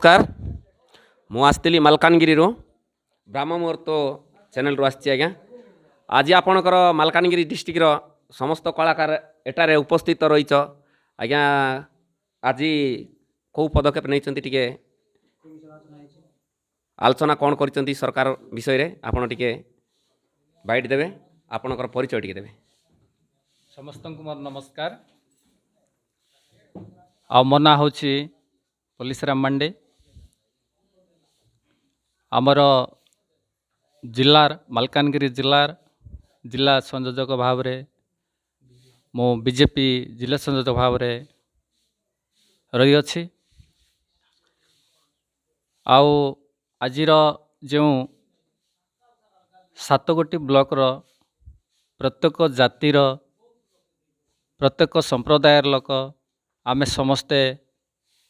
ନମସ୍କାର। ମୁଁ ଆସିଥିଲି ମାଲକାନଗିରିରୁ, ବ୍ରାହ୍ମ ମୁହୂର୍ତ୍ତ ଚ୍ୟାନେଲରୁ ଆସିଛି ଆଜ୍ଞା। ଆଜି ଆପଣଙ୍କର ମାଲକାନଗିରି ଡିଷ୍ଟ୍ରିକ୍ଟର ସମସ୍ତ କଳାକାର ଏଠାରେ ଉପସ୍ଥିତ ରହିଛ ଆଜ୍ଞା। ଆଜି କେଉଁ ପଦକ୍ଷେପ ନେଇଛନ୍ତି, ଟିକେ ଆଲୋଚନା କ'ଣ କରିଛନ୍ତି ସରକାର ବିଷୟରେ, ଆପଣ ଟିକେ ବାଇଟ୍ ଦେବେ, ଆପଣଙ୍କର ପରିଚୟ ଟିକେ ଦେବେ। ସମସ୍ତଙ୍କୁ ମୋର ନମସ୍କାର। ଆଉ ମୋ ନାଁ ହେଉଛି ପଲିସରାମ ମାଣ୍ଡେ। ଆମର ଜିଲ୍ଲାର, ମାଲକାନଗିରି ଜିଲ୍ଲାର ଜିଲ୍ଲା ସଂଯୋଜକ ଭାବରେ, ମୁଁ ବିଜେପି ଜିଲ୍ଲା ସଂଯୋଜକ ଭାବରେ ରହିଅଛି। ଆଉ ଆଜିର ଯେଉଁ ସାତ ଗୋଟି ବ୍ଲକର ପ୍ରତ୍ୟେକ ଜାତିର, ପ୍ରତ୍ୟେକ ସମ୍ପ୍ରଦାୟର ଲୋକ ଆମେ ସମସ୍ତେ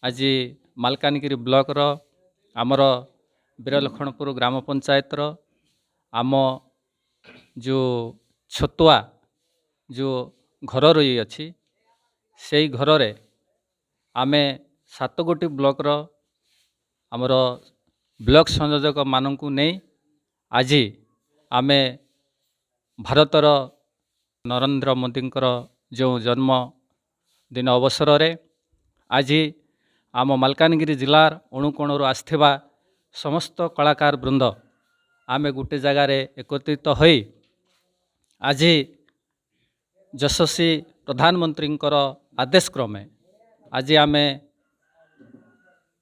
ଆଜି ମାଲକାନଗିରି ବ୍ଲକର ଆମର ବୀରଲକ୍ଷ୍ମଣପୁର ଗ୍ରାମ ପଞ୍ଚାୟତର ଆମ ଯେଉଁ ଛତୁଆ ଯେଉଁ ଘର ରହିଅଛି, ସେଇ ଘରରେ ଆମେ ସାତ ଗୋଟି ବ୍ଲକର ଆମର ବ୍ଲକ ସଂଯୋଜକମାନଙ୍କୁ ନେଇ ଆଜି ଆମେ ଭାରତର ନରେନ୍ଦ୍ର ମୋଦିଙ୍କର ଯେଉଁ ଜନ୍ମ ଦିନ ଅବସରରେ ଆଜି ଆମ ମାଲକାନଗିରି ଜିଲ୍ଲାର ଅଣୁକୋଣରୁ ଆସିଥିବା ସମସ୍ତ କଳାକାର ବୃନ୍ଦ ଆମେ ଗୋଟେ ଜାଗାରେ ଏକତ୍ରିତ ହୋଇ ଆଜି ଯଶସ୍ୱୀ ପ୍ରଧାନମନ୍ତ୍ରୀଙ୍କର ଆଦେଶ କ୍ରମେ ଆଜି ଆମେ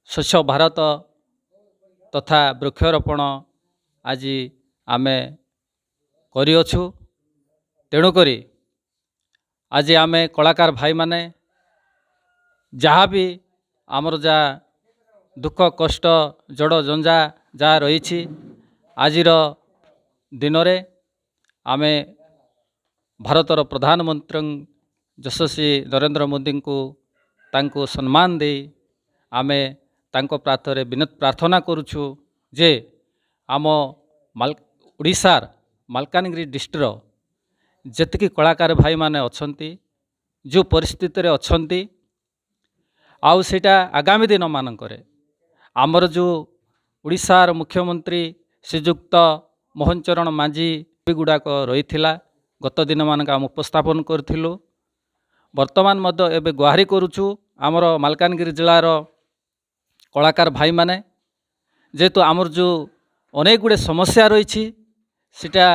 ସ୍ୱଚ୍ଛ ଭାରତ ତଥା ବୃକ୍ଷରୋପଣ ଆଜି ଆମେ କରିଅଛୁ। ତେଣୁକରି ଆଜି ଆମେ କଳାକାର ଭାଇମାନେ ଯାହା ବି ଆମର ଯାହା ଦୁଃଖ କଷ୍ଟ, ଜଡ଼ ଜଞ୍ଜା ଯାହା ରହିଛି, ଆଜିର ଦିନରେ ଆମେ ଭାରତର ପ୍ରଧାନମନ୍ତ୍ରୀ ଯଶସ୍ୱୀ ନରେନ୍ଦ୍ର ମୋଦିଙ୍କୁ ତାଙ୍କୁ ସମ୍ମାନ ଦେଇ ଆମେ ତାଙ୍କ ପାଖରେ ବିନତି ପ୍ରାର୍ଥନା କରୁଛୁ ଯେ ଆମ ଓଡ଼ିଶାର ମାଲକାନଗିରି ଡିଷ୍ଟ୍ରିକ୍ଟର ଯେତିକି କଳାକାର ଭାଇମାନେ ଅଛନ୍ତି, ଯେଉଁ ପରିସ୍ଥିତିରେ ଅଛନ୍ତି, ଆଉ ସେଇଟା ଆଗାମୀ ଦିନମାନଙ୍କରେ ଆମର ଯେଉଁ ଓଡ଼ିଶାର ମୁଖ୍ୟମନ୍ତ୍ରୀ ଶ୍ରୀଯୁକ୍ତ ମୋହନ ଚରଣ ମାଝୀ ଗୁଡ଼ାକ ରହିଥିଲା, ଗତ ଦିନମାନଙ୍କ ଆମେ ଉପସ୍ଥାପନ କରିଥିଲୁ। ବର୍ତ୍ତମାନ ମଧ୍ୟ ଏବେ ଗୁହାରି କରୁଛୁ ଆମର ମାଲକାନଗିରି ଜିଲ୍ଲାର କଳାକାର ଭାଇମାନେ, ଯେହେତୁ ଆମର ଯେଉଁ ଅନେକ ଗୁଡ଼ିଏ ସମସ୍ୟା ରହିଛି, ସେଇଟା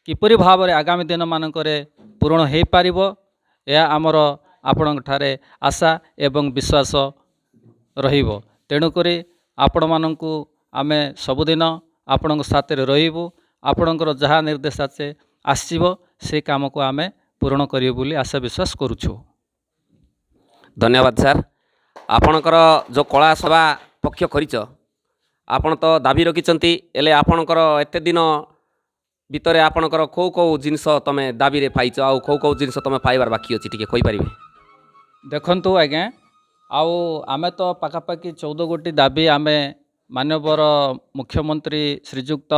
କିପରି ଭାବରେ ଆଗାମୀ ଦିନମାନଙ୍କରେ ପୂରଣ ହୋଇପାରିବ, ଏହା ଆମର ଆପଣଙ୍କ ଠାରେ ଆଶା ଏବଂ ବିଶ୍ୱାସ ରହିବ। ତେଣୁକରି ଆପଣମାନଙ୍କୁ ଆମେ ସବୁଦିନ ଆପଣଙ୍କ ସାଥିରେ ରହିବୁ। ଆପଣଙ୍କର ଯାହା ନିର୍ଦ୍ଦେଶ ଆସେ ଆସିବ, ସେ କାମକୁ ଆମେ ପୂରଣ କରିବୁ ବୋଲି ଆଶା ବିଶ୍ୱାସ କରୁଛୁ। ଧନ୍ୟବାଦ ସାର୍। ଆପଣଙ୍କର ଯେଉଁ କଳା ସଭା ପକ୍ଷ କରିଛ, ଆପଣ ତ ଦାବି ରଖିଛନ୍ତି, ହେଲେ ଆପଣଙ୍କର ଏତେ ଦିନ ଭିତରେ ଆପଣଙ୍କର କେଉଁ କେଉଁ ଜିନିଷ ତୁମେ ଦାବିରେ ପାଇଛ ଆଉ କେଉଁ କେଉଁ ଜିନିଷ ତୁମେ ପାଇବାର ବାକି ଅଛି, ଟିକେ କହିପାରିବେ? ଦେଖନ୍ତୁ ଆଜ୍ଞା, ଆଉ ଆମେ ତ ପାଖାପାଖି 14 ଗୋଟି ଦାବି ଆମେ ମାନ୍ୟବର ମୁଖ୍ୟମନ୍ତ୍ରୀ ଶ୍ରୀଯୁକ୍ତ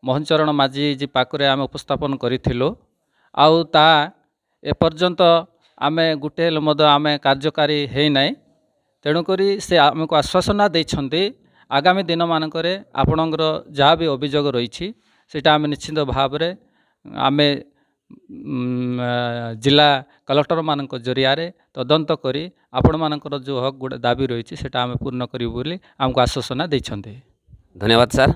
ମୋହନ ଚରଣ ମାଝୀ ପାଖରେ ଆମେ ଉପସ୍ଥାପନ କରିଥିଲୁ। ଆଉ ତାହା ଏପର୍ଯ୍ୟନ୍ତ ଆମେ ଗୋଟେ ହେଲେ ମଧ୍ୟ ଆମେ କାର୍ଯ୍ୟକାରୀ ହେଇନାହିଁ। ତେଣୁକରି ସେ ଆମକୁ ଆଶ୍ୱାସନା ଦେଇଛନ୍ତି, ଆଗାମୀ ଦିନମାନଙ୍କରେ ଆପଣଙ୍କର ଯାହା ବି ଅଭିଯୋଗ ରହିଛି, ସେଇଟା ଆମେ ନିଶ୍ଚିତ ଭାବରେ ଆମେ ଜିଲ୍ଲା କଲେକ୍ଟରମାନଙ୍କ ଜରିଆରେ ତଦନ୍ତ କରି ଆପଣମାନଙ୍କର ଯେଉଁ ହକ୍ ଗୁଡ଼ା ଦାବି ରହିଛି, ସେଇଟା ଆମେ ପୂର୍ଣ୍ଣ କରିବୁ ବୋଲି ଆମକୁ ଆଶ୍ୱାସନା ଦେଇଛନ୍ତି। ଧନ୍ୟବାଦ ସାର୍।